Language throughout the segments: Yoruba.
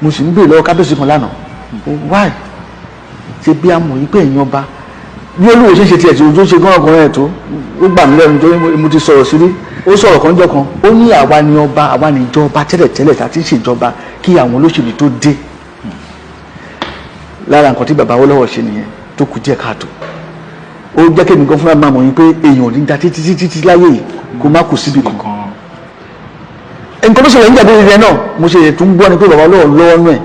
Mo sì ń béèrè lọ́wọ́ kábíyèsí kan lánàá, why? Ṣe bí a mọ̀ yí pé èèyàn ọba bí Olúwo ṣe ń ṣe tiẹ̀ tí ojú ṣe gán ọkùnrin ẹ̀ tó ó gbà mí lẹ́nu, torí mo ti sọ̀rọ̀ sí rí. Ó sọ̀rọ̀ kan jọ kan, ó ní àwa ni ọba, àwa ni ìjọba tẹ́lẹ̀tẹ́lẹ̀ tá a ti ń ṣèjọba kí àwọn olóṣèlú tó dé. Lára nǹkan tí bàbá Awólọ́wọ̀ ṣe nìyẹn tó kù díẹ̀ káàtó. Ó jẹ́ kémi gan fúnra máa mọ̀ yín pé èèyàn ò ní da títí títí títí láyé yìí kó má kù síbi kan. Nǹkan tó ṣẹlẹ̀ níjà bíi rẹ náà, mo ṣe tún gbọ́ ni pé bàbá Awólọ́wọ̀ lọ́wọ́ nú ẹ̀.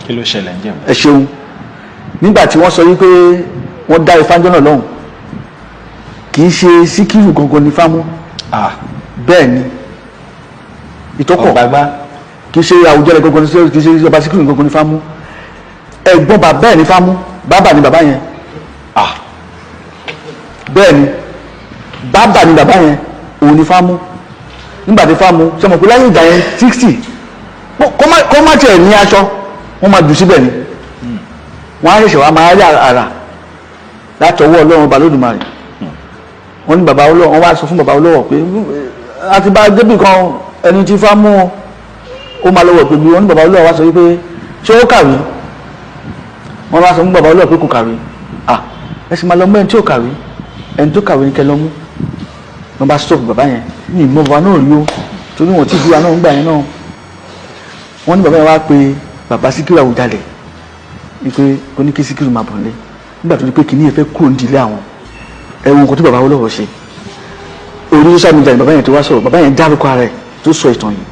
Kí ló ṣẹlẹ̀ ń jẹ̀bú? Ẹ ṣeun. Nígbà tí wọ́n sọ wípé wọ́n dá Ifá ńjọ́ náà lọ́hùn, kì í ṣe Síkírù gangan ní fámú. Bẹ́ẹ̀ ni, ìtọ́kọ̀. Ọ̀gbágbá. Kì í ṣe Àwùjalẹ̀ gangan ní, kì í ṣe ọba Síkírù gangan ní fámú. Ẹ̀gbọ́n bàbá ẹ̀ ní fámú, bàbá ni bàbá yẹn. Bẹ́ẹ̀ ni, bàbá ni bàbá yẹn, òun ní fámú. Nígbà tí fámú ṣe mọ̀ pé láyé ìgbà yẹn, 60, kó má tiẹ̀ ní aṣọ, wọ́n máa jù síbẹ̀ ni. Wọ́n á ṣẹ̀ṣẹ̀ wá máa rí àrà látọwọ́ Ọlọ́run Ọba Lódùmarè. Wọ́n ní bàbá Awólọ́wọ̀, wọ́n wá sọ fún bàbá Awólọ́wọ̀ pé àti bá débì kan, ẹni tí fá mú ó máa lọ́wọ́ pẹ̀lú. Wọ́n ní bàbá Awólọ́wọ̀ wá sọ wípé, ṣé ó kàwé? Wọ́n wá sọ fún bàbá Awólọ́wọ̀ pé kò kàwé. Ah, ẹ sì máa lọ mú ẹni tí ò kàwé, ẹni tó kàwé ní kẹ́ lọ mú. Wọ́n bá stop bàbá yẹn ní ìmọ̀ bàbá náà rí o, torí wọn tí ìbúra náà ń gbà yẹn náà. Wọ́n ní bàbá yẹn wá pé bàbá Síkírù Àwùjalẹ̀ wípé ó ní kí Síkírù máa bọ̀ nílé, nígbà tó di pé kìnìún yẹn fẹ́ kúrò nídìílé àwọn. Ẹ̀wọ̀n nǹkan tí bàbá Awólọ́wọ̀ ṣe, orí social media ni bàbá yẹn ti wá sọ̀rọ̀. Bàbá yẹn dárúkọ ara ẹ̀ tó sọ ìtàn yìí.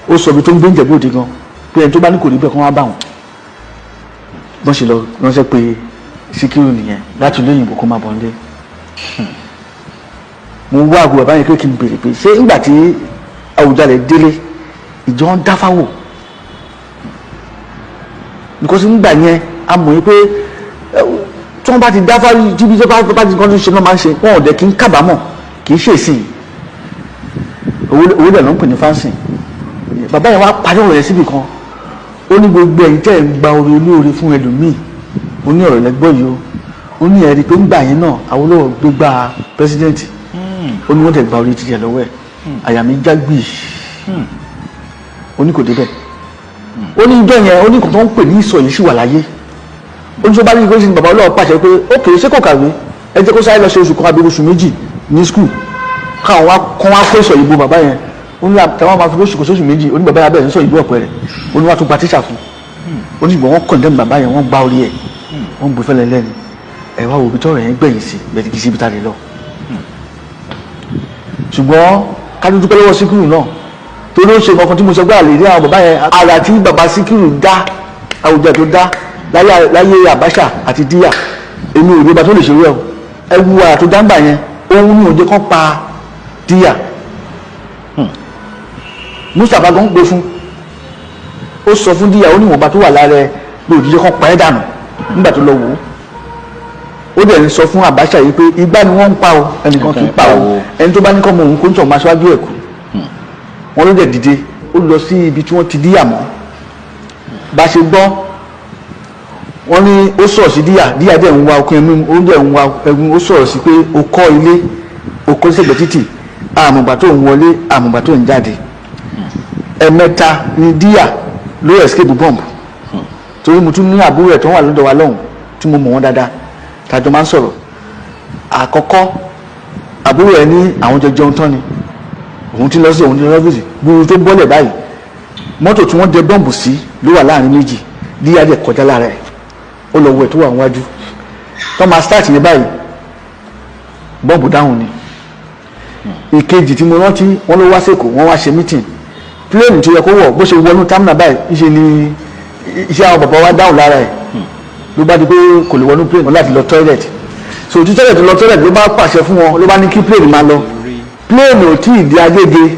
Ó sọ ibi tó ń gbé Ìjẹ̀bú Òde gan, pé ẹni tó bá ní kò rí bẹ́ẹ̀, kán wá bá wọn. Bọ́n ṣe lọ ránṣẹ́ pé Síkírù nìyẹn láti ìlú òyìnbó, kó máa bọ̀ nílé. Mo wá àgbo bàbá yẹn pé kí n béèrè pé ṣé nígbà tí Àwùjalẹ̀ délé, ìjọ ń dáfáwò? Because nígbà yẹn, a mọ̀ yín pé tí wọ́n bá ti dáfá, tíbi tí wọ́n bá ti kọ́ tó ṣe náà máa ń ṣe, wọn ò dẹ̀ kí ń kábàámọ̀. Kì í ṣèṣìn owó dẹ̀ ló ń pè ní fáǹsì. Bàbá yẹn wá parí ọ̀rọ̀ yẹn síbì kan. Ó ní gbogbo ẹ̀yin tẹ́ ẹ̀ ń gba oore olóore fún ẹlòmíì, ó ní ọ̀rọ̀ lẹ́gbọ́ yìí o. Ó ní ẹ̀rí pé ńgbà yẹn náà, Awólọ́wọ̀ gbégbá president, ó ní wọ́n tẹ̀ gba orí títẹ̀ lọ́wọ́ ẹ̀. Àyà mi já gbì. Ó ní kò débẹ̀. Ó ní ìjọ yẹn, ó ní kò tó ń pè ní ìsọ̀ yìí sì wà láyé. Ó ní tó bá ní ìgbésí ni bàbá Ọlọ́wọ́ pàṣẹ pé ó kèrè, ṣé kò kàwé, ẹ jẹ́ kó sáré lọ ṣe oṣù 1 àbí oṣù 2 ní school, káwọn wá kọ́ wá kó ìsọ̀ yìí bo bàbá yẹn. Ó ní àtàwọn máa fi oṣù kan sóṣù 2. Ó ní bàbá yẹn abẹ́rẹ́ sọ ìbú ọ̀pẹ rẹ̀. Ó ní wàá tún gba tíṣà fún. Ó ní ìgbọ̀n wọn condemn bàbá yẹn, wọ́n gbá orí ẹ̀, wọ́n gbé fẹ́lẹ́ lẹ́ni. Ẹ̀ wá wo ibi tọ́rọ̀ yẹn gbẹ̀yìn sí bẹ́ẹ̀, kì í sí ibi tá a lè lọ. Ṣùgbọ́n ká dúpẹ́ lọ́wọ́ Síkírù náà, torí ó ṣe nǹkan tí mo sọ pé àlè rí àwọn bàbá yẹn. Ara tí bàbá Síkírù dá, àwùjọ tó dá láyé Abacha àti Díyà, èmi ò rí ọba tó lè ṣerú ẹ o. Ẹ wu ara tó dá ń gbà yẹn, òun ní òde kan pa Díyà. Mustapha gan gbé fún, ó sọ fún Díyà, ó ní ìwọ̀nba tó wà lára ẹ pé òjijì kan pa ẹ́ dànù. Nígbà tó lọ wò ó, ó dẹ̀ ń sọ fún Abacha yìí pé igbá ni wọ́n ń pa o, ẹnìkan kì í pa o. Ẹni tó bá ní kọ́ mọ òun kó ń tọ̀ máa ṣáájú ẹ̀ kú. Wọ́n ló dẹ̀ dìde, ó lọ sí ibi tí wọ́n ti Díyà mọ́. Bá ṣe gbọ́, wọ́n ní ó sọ̀rọ̀ sí Díyà. Díyà dẹ̀ ń wa okun ẹ̀mí, ó dẹ̀ ń wa ẹ̀gún. Ó sọ̀rọ̀ sí pé o kọ́ ilé, o kọ́ sẹ́gbẹ̀ẹ́ títì, àmọ̀gbà tó ń wọlé, àmọ̀gbà tó ń jáde. Ẹ̀mẹ́ta ni Díyà ló escape bomb, torí mo tún ní àbúrò ẹ̀ tó wà lọ́dọ̀ wa lọ́hùn tí mo mọ̀ wọ́n dáadáa, tàjọ máa ń sọ̀rọ̀. Àkọ́kọ́, àbúrò ẹ̀ ní àwọn jọ jẹun tán ni òun ti lọ sí òun ti lọ ọ́fíìsì gbúrú tó bọ́lẹ̀ báyìí, mọ́tò tí wọ́n dẹ bọ́ǹbù sí ló wà láàrin méjì. Díyà dẹ̀ kọjá lára ẹ̀, ó lọ wọ ẹ̀ tó wà níwájú tó máa start yẹn báyìí, bọ́ǹbù dáhùn ni. Ìkejì tí mo rántí, wọ́n ló wá sẹ́kọ̀ọ́, wọ́n wá ṣe meeting. Plane tó yẹ kó wọ̀, bó ṣe wọnú terminal báyìí, ìṣe ni iṣẹ́ àwọn bàbá wa dáhùn lára ẹ̀, ló bá di pé kò lè wọnú plane, wọn láti lọ toilet. So ojú toilet lọ toilet, ló bá pàṣẹ fún wọn, ló bá ní kí plane máa lọ. Plane ò tí ì di Agége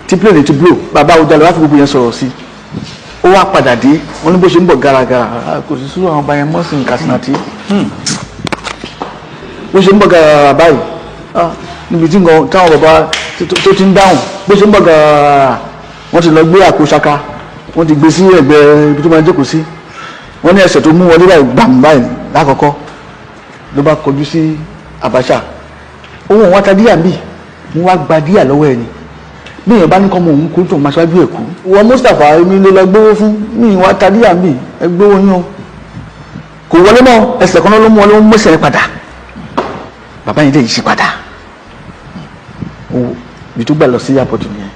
tí plane ti blow. Bàbá Awùjalẹ̀ wá fi gbogbo yẹn sọ̀rọ̀ sí. Ó wá padà dé, wọn ní bó ṣe ń bọ̀ garagara, kò sí sùúrù àwọn ọba yẹn mọ́sìn Kàsínàtì, bó ṣe ń bọ̀ garagara báyìí, níbi tí nǹkan táwọn bàbá tó ti ń dáhùn, bó ṣe ń bọ̀ garagara, wọ́n ti lọ gbé àpò ṣaka, wọ́n ti gbé sí ẹ̀gbẹ́ ibi tó máa jókòó sí. Wọ́n ní ẹsẹ̀ tó mú wọlé báyìí, gbàm báyìí lákọ̀ọ́kọ́, ló bá kọjú sí Abacha. Òun wọn ta Díyà bíi, wọ́n wá gba Díyà lọ́wọ́ ẹ̀ ni. Bí èèyàn bá ní kọ́ mọ òun kú tó máa ṣáájú ẹ̀ kú. Wọ Mustapha, èmi ló lọ gbówó fún mi, ìwà tàdíyà mi, ẹ gbówó yín o. Kò wọlé mọ́, ẹsẹ̀ kan náà ló mú wọlé, ó mú ẹsẹ̀ padà. Bàbá yẹn lè yí padà. Ó ibi tó gbà lọ sí airport nìyẹn.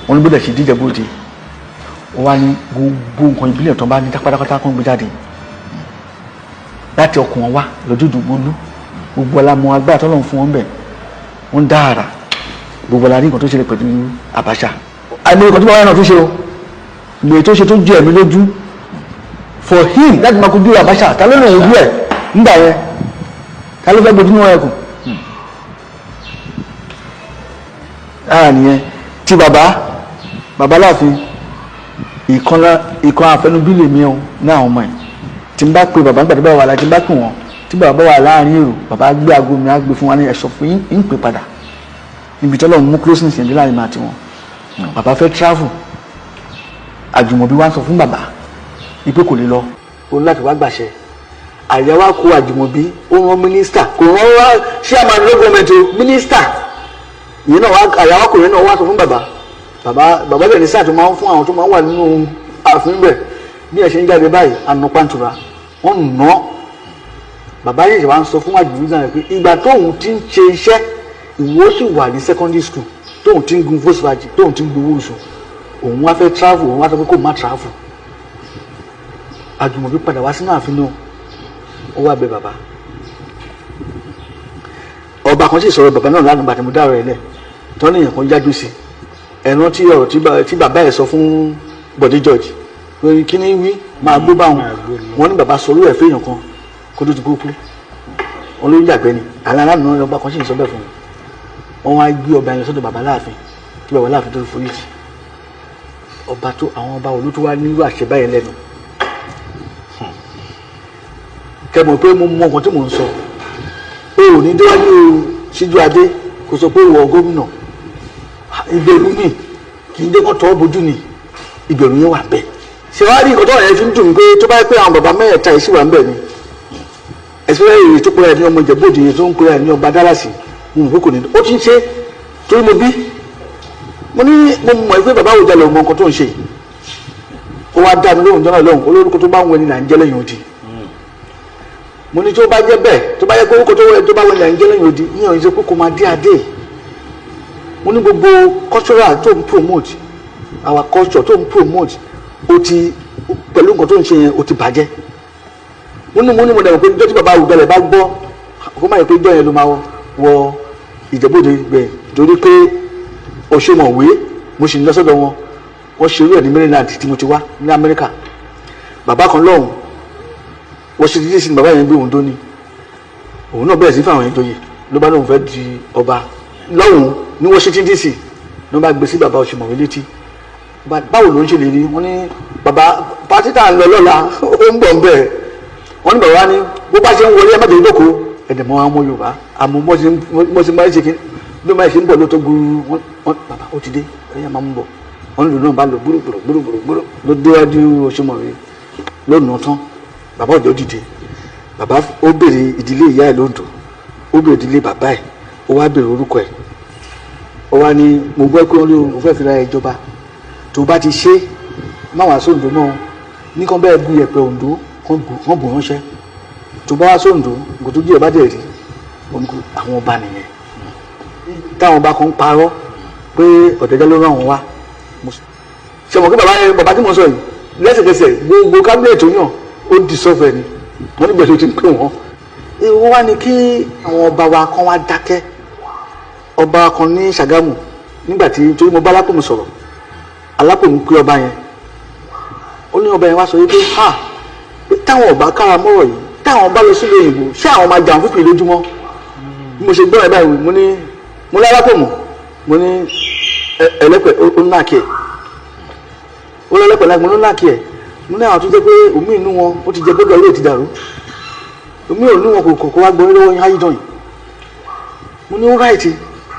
Wọ́n ní gbọ́dọ̀ ṣe díjẹ bóde. Wọ́n wá ní gbogbo nǹkan ìbílẹ̀ tó bá ní pátápátá kan gbé jáde láti ọkùn wọn wá lọ́jọ́ ìdùgbòlú. Gbogbo ọ̀la mọ agbára tọ́lọ́run fún wọn bẹ̀, wọ́n dá àrà. Gbogbo ọ̀la rí nǹkan tó ṣẹlẹ̀ pẹ̀lú Abacha. Àìmọ̀ nǹkan tó bá wà náà tó ṣe o, ìgbè tó ṣe tó jẹ́ ẹ̀mí lójú for him láti máa kojú Abacha. Ta ló lè ojú ẹ̀ nígbà yẹn? Ta ló fẹ́ gbojú níwọ̀n ẹkùn ara nìyẹn tí bàbá bàbá láàfin ìkan àfẹnubí lèmi o ní àwọn ọmọ ẹ̀. Tí n bá pe bàbá nígbà tó bá wà láti tí n bá pè wọ́n, tí bàbá wà láàrin èrò, bàbá gbé aago mi, á gbé fún wa ní ẹ̀sọ́ fún yín ń pè padà níbi tí Ọlọ́run mú closeness yẹn dé láàrin màá tiwọn. Bàbá fẹ́ travel, Àjùmọ̀bí wá sọ fún bàbá wípé kò lè lọ, òun láti wá gbàṣẹ. Àyà wa kó Àjùmọ̀bí, ó rán mínísítà, kò rán wá chairman ló gọọmenti o, mínísítà ìyẹn náà wá. Àyà wa kò yẹn náà wá sọ fún bàbá. Bàbá bẹ̀rẹ̀ ní sáà tó máa ń fún àwọn tó máa ń wà nínú ààfin bẹ̀. Bí ẹ ṣe ń jáde báyìí, àna pàǹtura wọ́n nà án. Bàbá yìí wá ń sọ fún Àjùmọ̀bí náà pé ìgbà tóun ti ń ṣe iṣẹ́, ìwọ sì wà ní secondary school, tóun ti ń gun Volkswagen, tóun ti ń gbowó oṣù, òun wá fẹ́ travel, òun wá sọ pé kó má travel. Àjùmọ̀bí padà wá sínú ààfin náà, ó wá bẹ bàbá. Ọba kan sì sọ̀rọ̀ bàbá náà lánàá bàtí mo dá ọ̀rọ̀ ẹ̀ lẹ̀ tọ́ ní èèyàn kan yájú sí ẹ̀rọ tí ọ̀rọ̀ tí bàbá ẹ̀ sọ fún Bọ̀dé George lórí kíní wí máa gbó báwọn. Wọn ní bàbá sọ lórí ẹ̀ fẹ́yàn kan kó tó ti kú kú wọn ló ń yàgbẹ́ ni àlá lánàá. Ọba kan sì ń sọ bẹ́ẹ̀ fún wọn. Wá gbé ọba yẹn sọ́dọ̀ bàbá láàfin, tí bàbá láàfin tó forí jì ọba tó. Àwọn ọba òlú tó wá nílò àṣẹ báyẹn lẹ́nu kẹmọ̀ pé mo mọ nǹkan tí mò ń sọ. O ò ní déwájú síjú adé kò sọ pé wọ gómìnà. Ìbẹ̀rù mi kì í dé kó tọ́ bójú ni, ìbẹ̀rù yẹn wà bẹ́ẹ̀. Ṣé wàá rí nǹkan tó yẹn fi ń dùn mí pé tó bá yẹ pé àwọn bàbá mẹ́ẹ̀ẹ́ta yìí sì wà ń bẹ̀ ni, ẹ̀sìn èrè tó pera ẹ̀ ní ọmọ Ìjẹ̀bú-Òde yẹn tó ń pera ẹ̀ ní ọba Dálàsì, mo mọ̀ pé kò ní ó ti ń ṣe. Torí mo bí mo ní mo mọ̀ pé bàbá Àwùjalẹ̀ ò mọ nǹkan tó ń ṣe. Ó wá dá mi lóhùn jọ́nà lóhùn olórúkọ tó bá ń wẹni là ń jẹ́ lẹ́yìn odi. Mo ní tó bá jẹ́ bẹ́ẹ̀, tó bá yẹ kó orúkọ tó bá wẹni là ń jẹ́ lẹ́yìn odi, ìyẹn ò ní ṣe pé kó máa dé adé. Mo ní gbogbo cultural tó ń promote, our culture tó ń promote, o ti pẹ̀lú nǹkan tó ń ṣe yẹn, o ti bàjẹ́. Mo ní mo dàgbà pé jọ́ tí bàbá Àwùjalẹ̀ bá gbọ́, kó má yẹ pé jọ́ yẹn ló máa wọ Ìjẹ̀bú-Òde gbẹ̀, torí pé òṣèmọ̀wé mo sì ń lọ sọ́dọ̀ wọn. Wọ́n ṣerú ẹ̀ ní Maryland tí mo ti wá ní Amẹ́ríkà. Bàbá kan lọ́hùn wọ́n ṣe dídí sí ni bàbá yẹn gbé òun dóní, òun náà bẹ̀rẹ̀ sí fáwọn yẹn joyè, ló bá lóun fẹ́ di ọba lọ́hùn ní Washington DC. Ló bá gbé sí bàbá òṣèmọ̀wé létí, báwo ló ń ṣe lè rí. Wọ́n ní bàbá pátí tá à ń lọ lọ́la, ó ń bọ̀ ń bẹ̀. Wọ́n ní bàbá ní bó bá ṣe ń wọlé, ẹ má jẹ́ ìjókòó ẹ̀dẹ̀ mọ́ àwọn ọmọ Yorùbá àmọ́ mọ́ ṣe máa ń ṣe kí ló máa ṣe ń bọ̀ lóòótọ́ gbúrú. Wọ́n bàbá ó ti dé, ẹ̀yà máa ń bọ̀. Wọ́n lò náà bá lọ gbúrúgbúrú gbúrúgbúrú gbúrú ló déwájú Òṣùmàrè lónà tán. Bàbá òjò dìde, bàbá ó béèrè ìdílé ìyá ẹ̀ lóńdó, ó béèrè ìdílé bàbá ẹ̀, ó wá béèrè orúkọ ẹ̀. Ó wá ní mo gbọ́ pé wọ́n lé òun fẹ́ fi ra ìjọba, tó bá ti ṣe má wàá sóńdó mọ́ ní kàn bẹ́ẹ̀ bu yẹ̀pẹ̀ Oǹdó kàn bù ránṣẹ́, tó bá wá sóńdó nǹkan tó díẹ̀ bá dẹ̀ rí àwọn ọba nìyẹn. Táwọn ọba kan ń parọ́ pé Ọ̀dẹ́dẹ́ ló rán àwọn wá. Ṣe mọ̀ kí bàbá yẹn, bàbá tí mo sọ yìí, lẹ́sẹ̀kẹsẹ̀ gbogbo kábílẹ̀tì tó yàn ó di sọ́fẹ̀ ni. Wọ́n nígbà tó ti ń pè wọ́n. Ìwọ wá ní kí àwọn ọba wa kan wá dákẹ́. Ọba kan ní Ṣàgámù nígbà tí torí mo bá Alápòmù sọ̀rọ̀, Alápòmù pé ọba yẹn, ó ní ọba yẹn wá sọ wípé ha táwọn ọba kára mọ́rọ̀ yìí, táwọn bá lọ sílé òyìnbó, ṣé àwọn máa jàun fífi lójúmọ́? Bí mo ṣe gbọ́ ẹ̀ báyìí, mo ní mo ní Alápòmù, mo ní ẹlẹ́pẹ̀ ó ń nàkẹ́, ó lọ́lẹ́pẹ̀ láti mo ní nàkí ẹ̀. Mo ní àwọn tó jẹ́ pé omi inú wọn ó ti jẹ gbọ́dọ̀ orí ẹ̀ ti dàrú, omi inú wọn kò kò wá gbọ́ lọ́wọ́ yín áyídàn yìí. Mo ní ó ráìtì,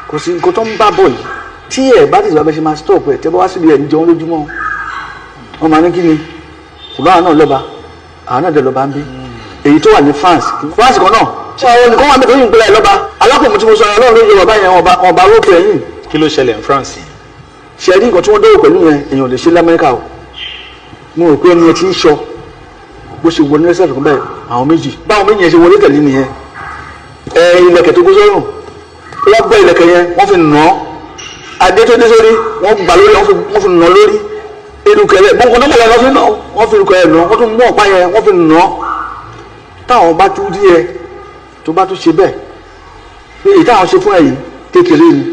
kò sí nǹkan tó ń bá bọ̀ yìí tí ẹ̀ bá ti sọ abẹ́ ṣe máa stop ẹ̀. Tẹ́ bá wá síbi ẹ̀ ń jẹun lójúmọ́, wọn máa ní kí ni ṣùgbọ́n àwọn náà lọ́ba, àwọn náà dẹ̀ lọ́ba ń bí èyí tó wà ní France kan náà. Ṣé àwọn nìkan wà mẹ́tọ́ yìí ń pẹ́lẹ́ lọ́ba? Alápòmù tí mo sọ, Ọlọ́run ló yẹ bàbá yẹn ọba rókè ẹ̀yìn. Kí ló ṣẹlẹ̀ ní France? Ṣe rí nǹkan tí wọ́n dọ́wọ́ pẹ̀lú yẹn, èèyàn lè ṣe l'Amẹ́ríkà o. Mo rò pé ẹni yẹn ti ń sọ bó ṣe wọlé lẹ́sẹ̀ kan báyìí, àwọn méjì báwọn méjì yẹn ṣe wọlé tẹ̀lé nìyẹn. Ẹ ilẹ̀kẹ̀ tó kó sọ́rùn, wọ́n gbọ́ ilẹ̀kẹ̀ yẹn, wọ́n fi nà án. Adé tó dé sórí, wọ́n gbà lórí, wọ́n fi nà án lórí. Erùkẹ̀rẹ̀ gbogbo nọ́mbà yẹn wọ́n fi nà, wọ́n fi erùkẹ̀rẹ̀ nà, wọ́n tún mú ọ̀pá yẹn, wọ́n fi nà án. Táwọn bá tún rí ẹ tó bá tún ṣe bẹ́ẹ̀ pé èyí táwọn ṣe fún ẹ yìí kékeré ni.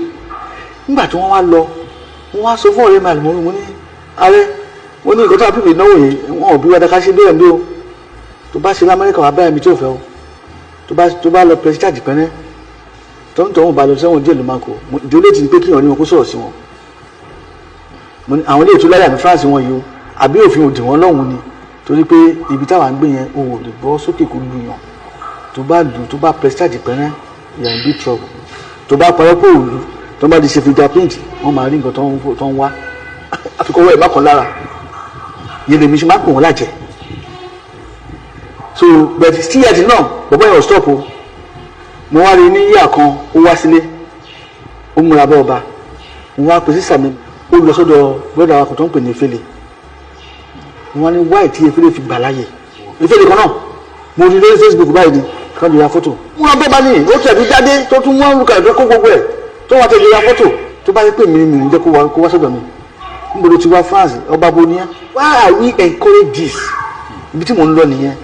Nígbà tí wọ́n wá lọ, wọ́n wá sọ fún ọ̀rẹ́ mi àlùmọ́, mo ní ààrẹ, mo ní nǹkan tó àbíbí náwó yìí, wọn ò bí wá dáká ṣe bẹ́ẹ̀ bí o. Tó bá ṣe l'Amẹ́ríkà, wà báyìí mi tó fẹ́ o. Tó bá lọ press charge pẹ́rẹ́ tọ́ntọ́n bá lọ sẹ́wọ̀n díẹ̀ ló máa kó ìdílé ti ní pé kíyàn ní wọn kó sọ̀rọ̀ sí wọn. Mo ní àwọn ilé ìtura láyà ní France wọn yìí o, àbí òfin òdì wọn lọ́hùn ni, torí pé ibi táwa ń gbé yẹn, o ò lè bọ́ sókè kó lu yàn. Tó bá lù, tó bá press charge pẹ́rẹ́, you are in big trouble. Tó bá parọ́ pé òòlù, tó bá di ṣe fingerprint, wọ́n máa rí nǹkan tó ń wá àfikún owó ẹ̀ má kàn lára yẹn. Lèmi ṣe máa ń pè wọ́n lájẹ. So but still yet náà, bọ̀bọ́ yẹn ò stop o. Mo wá rí ní yíyà kan, ó wá sílé, ó múra bọ́ ọba. Mo wá pè sísà mi, ó lọ sọ́dọ̀ brother wa kan tó ń pè ní Efele. Mo wá ní wáì tí Efele fi gbà láàyè. Efele kan náà mo rí lórí Facebook báyìí ni kan lè ya fọ́tò. Múra bọ́ bá ní ó tẹ̀lé jáde, tó tún wọ́n lùkà tó kó gbogbo ẹ̀ tó wà tẹ̀lé ya fọ́tò. Tó bá yẹ pé mi mi ń jẹ́ kó wá sọ́dọ̀ mi, níbo ló ti wá France? Ọba bo ní ẹ́? Why are we encourage this? Ibi tí mò ń lọ nìyẹn.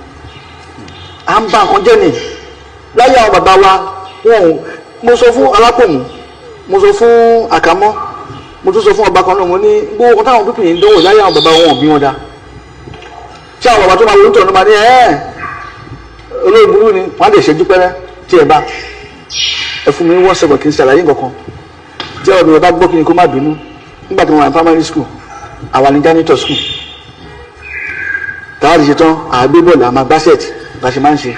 À ń ba nǹkan jẹ́ ni. Láyé àwọn bàbá wa, wọn ò. Mo sọ fún Alápòmù, mo sọ fún Àkàmọ́, mo tún sọ fún ọba kan náà, mo ní gbogbo kan táwọn pípì yìí ń dánwò láyé àwọn bàbá wọn, ò bí wọn dá. Tí àwọn bàbá tó máa wọlé tọ̀nù máa ní ẹ́ olórí burú ni, wọ́n á lè ṣẹ́jú pẹ́rẹ́ tí ẹ bá ẹ fún mi wọ́n sọ̀rọ̀ kí n ṣàlàyé nǹkan kan tí ọ̀rọ̀ mi bá gbọ́, kí ni kó má bínú. Nígbà tí mo wà ní primary school, àwa ní janitor school. Táwa ti ṣe tán, àgbé bọ́ọ̀lù, àmà basket bá ṣe máa ń ṣe.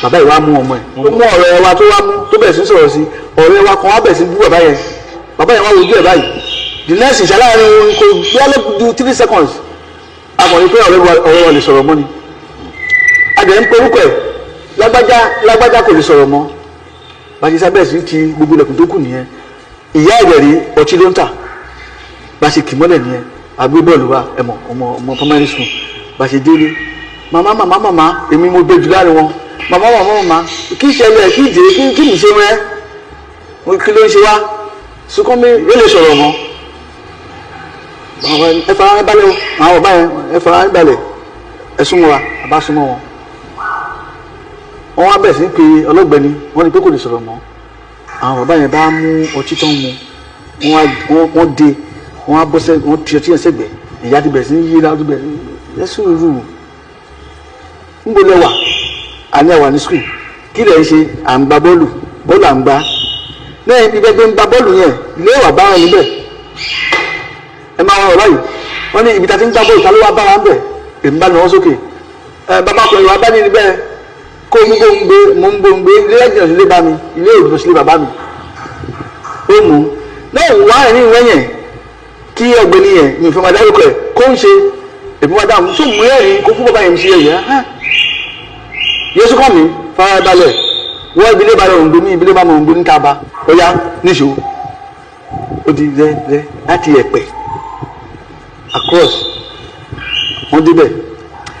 Bàbá yìí wá mú ọmọ ẹ̀, ó mú ọ̀rẹ́ wa tó wá mú, tó bẹ̀rẹ̀ sí sọ̀rọ̀ sí ọ̀rẹ́ wa kan, wá bẹ̀rẹ̀ sí bú bàbá yẹn. Bàbá yẹn wá wojú ẹ̀ báyìí. The next ìṣàlàyé kò bí alẹ́ ju 3 seconds, akọ̀rin pé ọ̀rẹ́ wa lè sọ̀rọ̀ mọ́ ni. Adẹ̀ ń pe orúkọ ẹ̀, lágbájá, lágbájá, kò lè sọ̀rọ̀ mọ́. Bá ṣe sábẹ̀ sí ti gbogbo ilẹ̀kùn tó kù nìyẹn. Ìyá ẹ̀rẹ̀ rí ọtí ló ń tà. Bá ṣe kì mọ́lẹ̀ nìyẹn. Àgbé bọ́ọ̀lù wa, ẹ̀mọ̀ ọmọ ọmọ primary school. Bá ṣe délé, màmá, màmá, màmá, èmi mo gbé jù láàrin wọn. Màmá, màmá, màmá, kí ìṣẹ̀lẹ̀, kí ìdè, kí kí nìṣe rẹ, kí ló ń ṣe wá? Sunkún mi yóò lè sọ̀rọ̀ mọ́. Ẹ fara balẹ̀ o, àwọn bàbá yẹn, ẹ fara balẹ̀, ẹ súnmọ́ wa. Àbá súnmọ́ wọn, wọ́n wá bẹ̀rẹ̀ sí pé ọlọ́gbẹ́ni wọ́n ní pé kò lè sọ̀rọ̀ mọ́. Àwọn bàbá yẹn bá mú ọtí tó ń mu, wọ́n de, wọ́n á bọ́ sẹ́, wọ́n ti ọtí yẹn sẹ́gbẹ̀ẹ́. Ìyá ti bẹ̀rẹ̀ sí yí láti bẹ̀rẹ̀ sí ẹ sùúrù. Ń bo lẹ́wà àní àwà ní school, kí lẹ̀ ń ṣe? À ń gba bọ́ọ̀lù, bọ́ọ̀lù à ń gbá lẹ́yìn ibi ẹgbẹ́ ń gba bọ́ọ̀lù yẹn léwà bá wọn níbẹ̀. Ẹ máa wọn báyìí, wọ́n ní ibi tá a ti ń gbá bọ́ọ̀lù, ta ló wá bá wa ń bẹ̀? Èmi bá lọ́wọ́ sókè. Ẹ bàbá ọkùnrin wa bá ní níbẹ̀ kó mú bó ń gbé, mo ń bó ń gbé ilé ẹ̀jìnà sílé bá mi, ilé òdùnà sílé bàbá mi. Ó mú náà wá ẹ̀rín ìwé yẹn kí ọ̀gbẹ́ni yẹn, mi ò fẹ́ máa dárúkọ ẹ̀, kó ń ṣe èmi wá dáhùn tó mú ẹ̀rín kó fún bàbá yẹn ṣe ẹ̀yẹ. Yéésù kàn mí fara balẹ̀, wọ́n ibi lé balẹ̀ òǹgbẹ mi, ibi lé bá mi òǹgbẹ níta bá ó yá níṣó. Ó di rẹ rẹ láti Ẹ̀pẹ́ across, wọ́n débẹ̀.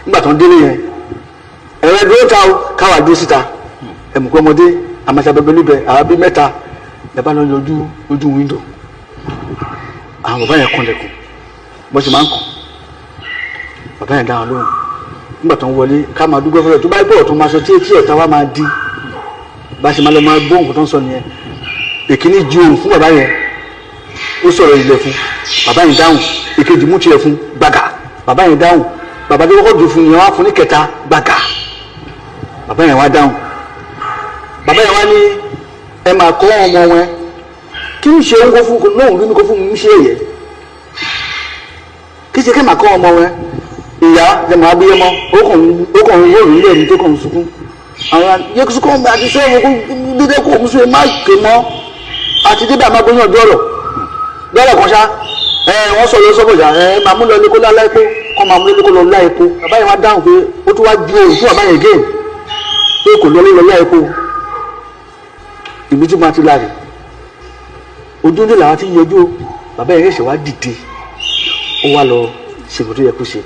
Nígbà tó ń délé yẹn, ẹ̀rọ dúró ta o, káwa dúró síta. Ẹ̀mùkú ọmọdé àmàṣàbẹ̀bẹ̀ níbẹ̀, àwa bíi mẹ́ta lẹ́bàá lọ yọjú ojú window. Àwọn bàbá yẹn kanlẹ̀kùn bó ṣe máa ń kàn, bàbá yẹn dáhùn lóhùn. Nígbà tó ń wọlé, ká máa dúpẹ́ fọlọ́ tó bá bọ̀ tó máa sọ tí etí ọ̀tá wa máa di bá ṣe máa lọ máa gbọ́ nǹkan tó ń sọ nìyẹn. Èkíní ju òun fún bàbá yẹn, ó sọ̀rọ̀ ilẹ̀ fún bàbá yẹn dáhùn. Èkejì mú tiẹ̀ fún gbàgà, bàbá yẹn dáhùn. Bàbá tó kọ́kọ́ jù fún yẹn wá fún ní kẹta, gbàgà, bàbá yẹn wá dáhùn. Bàbá yẹn wá ní ẹ máa kọ́ ọmọ wọn kí n ṣe ń kó fún náà rí mi kó fún mi ṣe èyẹ kí ṣe kí máa kọ́ ọmọ wọn. Ìyá ẹ máa bí ẹmọ, ó kàn ń wò nílé ẹni tó kàn ń sunkún. Àwọn yẹ sunkún àti sẹ́wọ̀n kó dídé kó mú sóye má ké mọ́ àti dídá máa gbóyàn dọ́rọ̀ dọ́rọ̀ kan ṣá. Ẹ wọ́n sọ lọ sọ́bọ̀jà, ẹ máa mú lọ ilé kó lálá epo, kọ́ máa mú lọ ilé kó lọ lá epo. Bàbá yẹn wá dáhùn pé ó tún wá ju òun fún bàbá yẹn gé pé kò lọ lọ lá epo. Ìbí tí máa ti láre ojú ní làwọn ti ń yọjú o. Bàbá yẹn ṣẹ̀ṣẹ̀ wá dìde, ó wá lọ ṣe nǹkan tó yẹ kó ṣe.